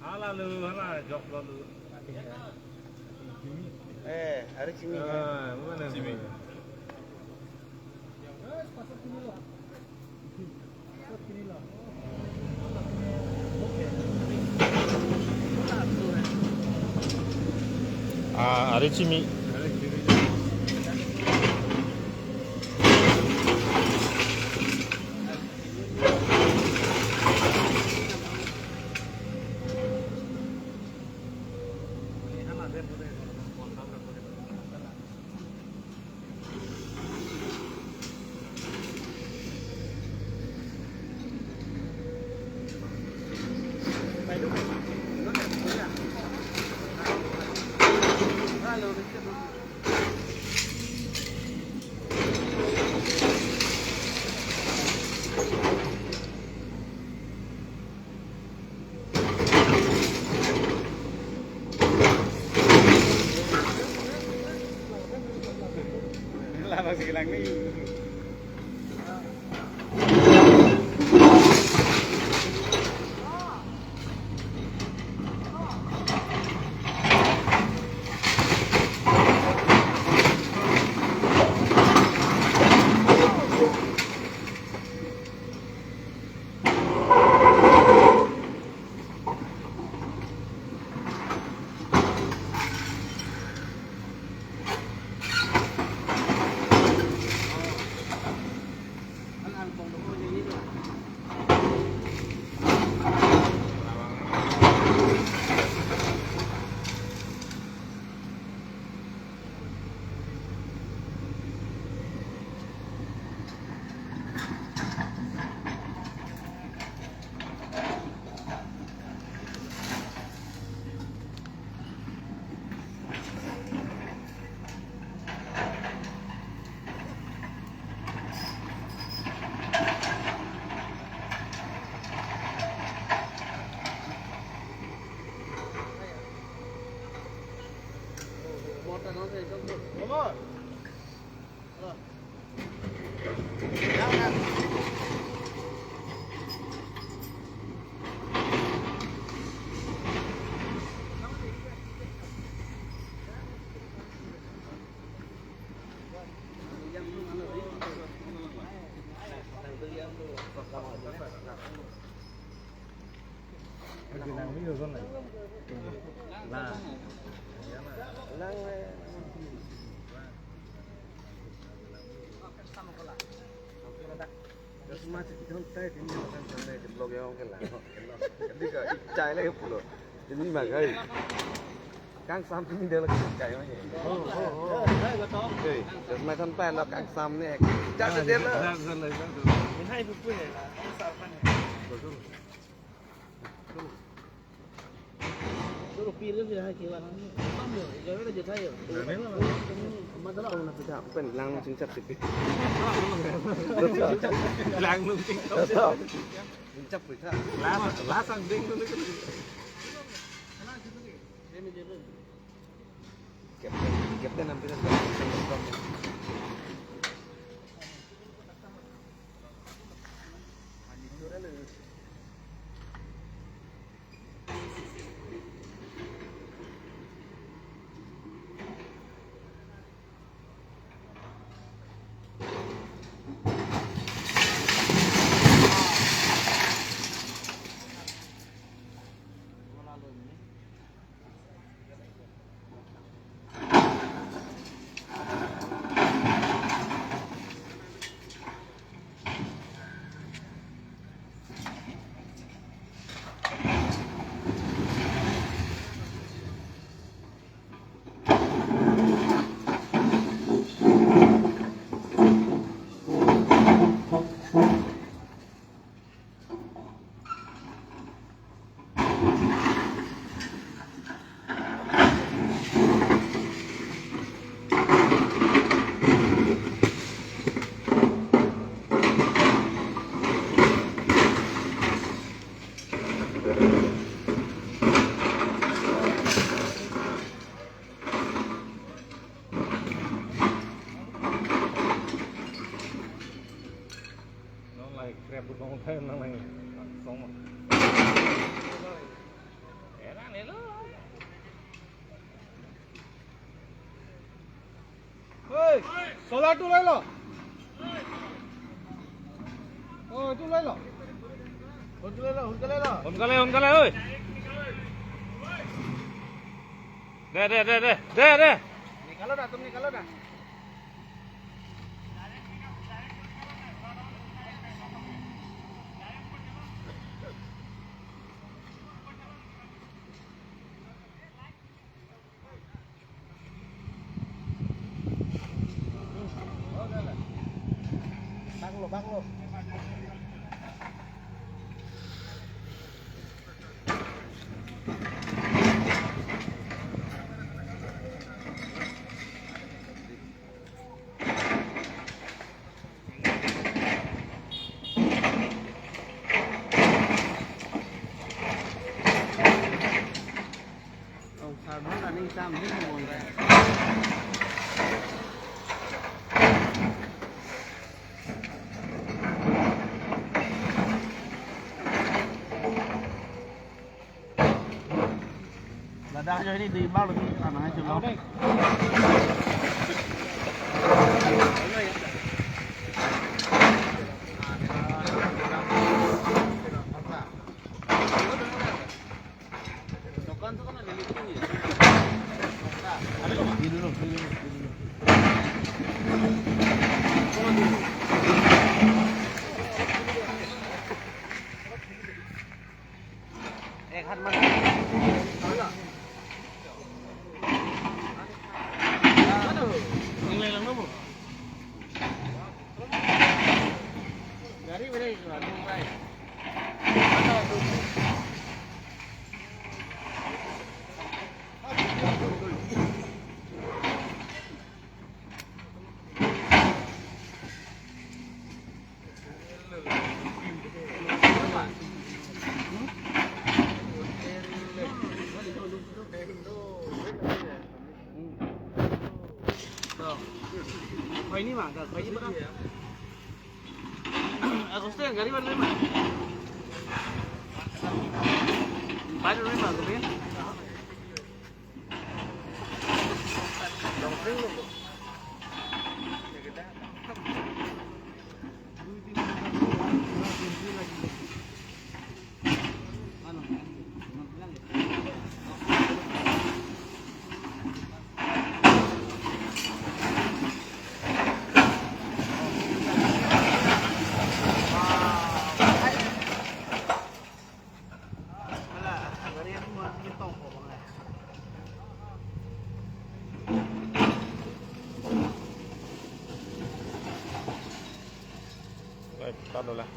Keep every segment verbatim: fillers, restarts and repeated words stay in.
Hala lu, hala jok lo lu. Eh, hari Cimi. Ah, mana Cimi? Ah, hari Cimi. Chosma chikidon tai tini makan sampai di blog yang oke lah. Jadi ka ichai lagi pulo. Tini makai. Kangsam tini dia lagi ichai lagi. Oh, oh, oh. Hei, chosma sampai lo kangsam ni. Ichai dia lo. Hai buku ya. Sarpan ya. Choro pir kan sih, hai kiwan. Pam yo, jaga aja tayo. Mana? Mana? Pen lang chingchap sih. Lang nung chingchap. Chingchap kita. Las, las ang ding dulu kan. Captain, captain hampir. Putong thai nang nang song ma. Era nelo. Oi, solar tu loi lo. Oh, tu loi lo. Hun ke loi lo, hun ke loi lo. Hun ke loi, hun ke loi, oi. De, de, de, de, de, de. Nikalo na, tum nikalo na. Bang lo, bang lo. Ladak aja ini di bawah lagi tanahnya cuma. Ini dulu, ini dulu, ini dulu. Ek hat man. Aduh. Yang lain lang, Bu. Gari mana itu? Aduh, baik. Khoi ni ma, khoi ni ma. Aguste gari bar le ma. Bar le ma, khoi. Baik, taruh lah.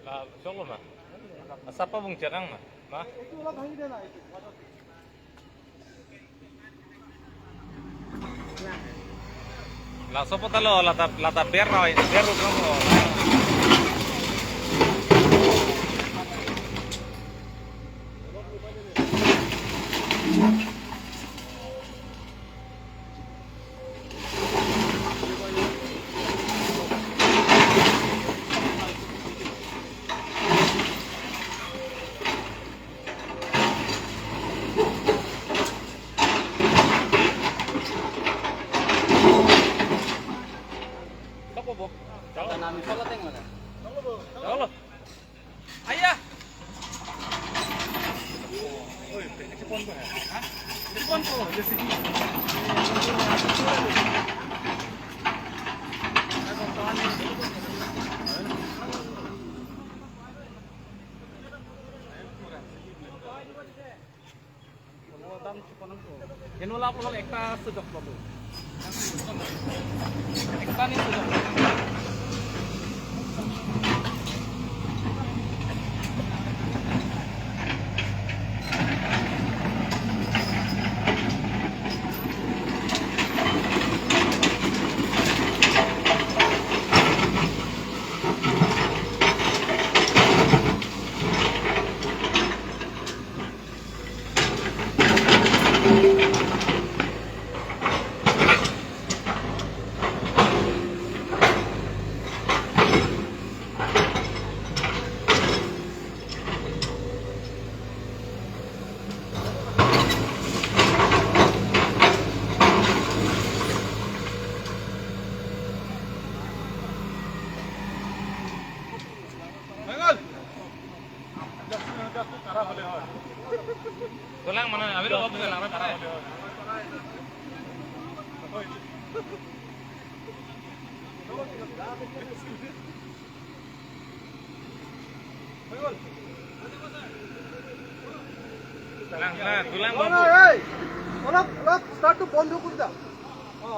La, choklo ma? Asap abung cherang ma? Ma? La, sopo ta lo, lata, lata ber ra, ber ru kang lo. Choklo bo. Choklo. Ayah. Eno la apot ekta sujok lo. Ekta ni sujok. Tulang mana? Abang lo apa tulang? Tulang, nah, tulang. Oi, oi, oi. Olap, olap, start to বন্ধ কৰি দিয়া। অ।